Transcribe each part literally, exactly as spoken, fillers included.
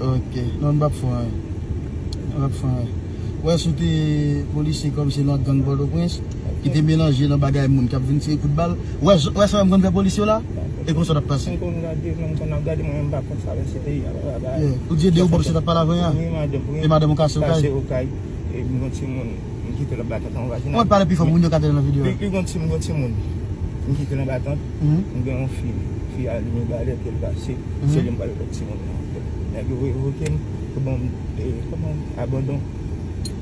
Ok, non, m p ap fè anyen. M p ap fè anyen. Ou wè, si w te polisye kòm se nan gang Pòtoprens, ki te melanje nan bagay moun k ap vin tire kout bal. Ou wè, ou wè sa m konn fè polis yo la? E konsa w t ap pase. M konn gade, non, m konn ap gade, mwen menm m pa konn sa, men se peyi a, pa bagay. Yeah. Ou di e de ou bòb se t ap pale avè a? Wi, madanm, wi. E madanm ou kase okay? Kase okay. E m gon timoun, m kite l anba tant an vajinal. Ou mèt pale pi fò pou moun yo ka tande nan videyo a. Li, li gon timoun, gon timoun. M kite l anba tant. Mhm. M gen yon fi, fi a li men balè, epi l pase. Mhm. Se li m pale lòt timoun nan. Nèg yo revoke m, yo ban m, e, kòman, abandon.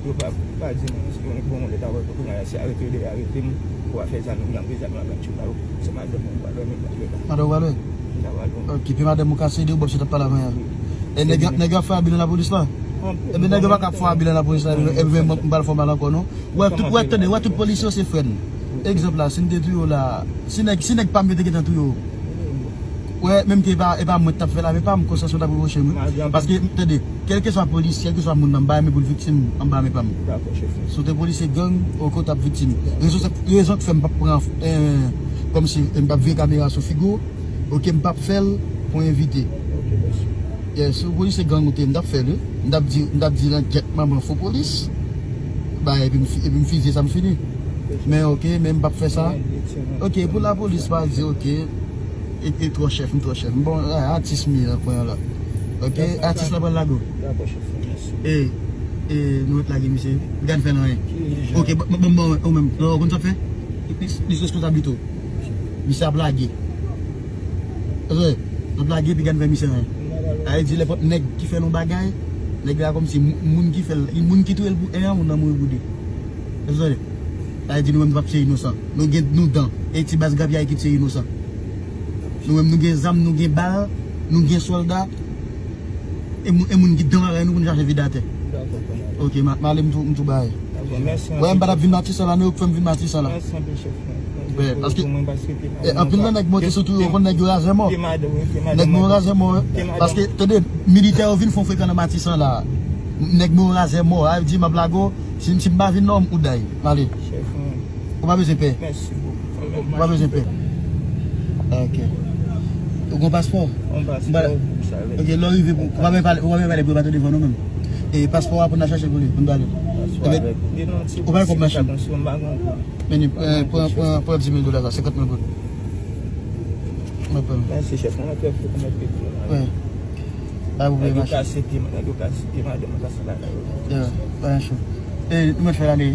Yo pa, pa di m, si yo bon, lè ta wè pou kounye a, se arete yo dwe arete m, pou afè zam, m gen anpil zam nan gad chita yo. Se madanm mwen, m pa dòmi, m pa dwe la. Madanm ou pa dwe? M pa dwe. Ok, pi madanm ou kase de ou bòb se t ap pale avè a. Wi. E nèg, nèg yo ap fè abi nan lapolis la? Anpil. Ebyen, nèg yo pa ka ap fè abi nan lapolis la, ebyen, m pa al fè mal ankò, non. Ou wè, tout, ou wè, tande, ou wè, tout polis yo se frè n. Egzanp la, si m te touye w la, si nèg, si nèg pa m yo te gentan touye w, ou wè, menm ke e pa, e pa mwen ki t ap fè la, men pa m konsyans mwen t ap repwoche m, wi. Paske, tande, kèlkeswa polis, kèlkeswa moun nan, m pa renmen pou l viktim anba men pa m. Dakò, chèf. Si w te polisye gang, oke, w t ap viktim. Rezon, rezon k fè m p ap pran, eh, kòmsi, m p ap vire kamera sou figi w, oke, m p ap fè l pou envite. Ok, mèsi. Yeah, si w polisye gang ou te, m t ap fè l, wi. M t ap di, m t ap di nan gyèt manman fo polis. Bay, epi m fi-, epi m fizye sa m fini. Men ok, men m p ap fè sa. Ok, pou lapolis pa di ok. E, e twò chèf, m twò chèf. Bon, a, atis m ye nan kwen an la. Ok, atis la pral lage w. Dakò, chèf, mèsi. E, e nou ret lage misye. Li pa ka fè l anyen. Ok, bon, bon, bon, ou menm, ou konn sa w ap fè? Li, li, li sou responsablite w. Misye ap lage. Vre, ap lage epi gad fè misye anyen. Sa vle di nenpòt nèg ki fè l yon bagay, nèg la kòmsi moun, moun ki fè l, moun ki touye l pou en an, moun nan mouri pou de. Sa vle di nou menm nou p ap tiye inosan. Nou gen nou dan. E ti baz grapyay ki tiye inosan. Nou menm nou gen zam, nou gen bal, nou gen sòlda. E moun, e moun ki dan bagay nou pou nou chache vide atè. Ok, m a, m ale m tou, m tou bay. Wè, m pa t ap vin Matisan la, nou k fè m vin Matisan la. Paske anpil nan nèg monte sou tou yo, konn nèg yo razè mò. Nèg mò razè mò, wi. Paske, tande, militè yo vin fè yon frekan nan Matisan la. Nèg mò razè mò, a di m ap lage w, si, si m pa vin non, ou day. M ale. Ou pa bezwen pè. Ou pa bezwen pè. Ok. Ou gen paspò? Ok, lè w rive, ou pa bezwen pale, ou pa bezwen pale pou yo pa tande vwa nou menm. E paspò a pou n al chache pou li, pou n ba li. Ou pa gen kòb machin. Men, pran, pran, pran dis mil dola sa, senkant mil goud. Mwen pran. Mèsi, chèf. Mwen mèt fè, mwen mèt fè. Wi. Pa pwoblèm, machin. Nèg yo ka site, nèg yo ka site madanm nan sa lakay yo. Yeah, pa yon chou. E, nou mèt fè l ale.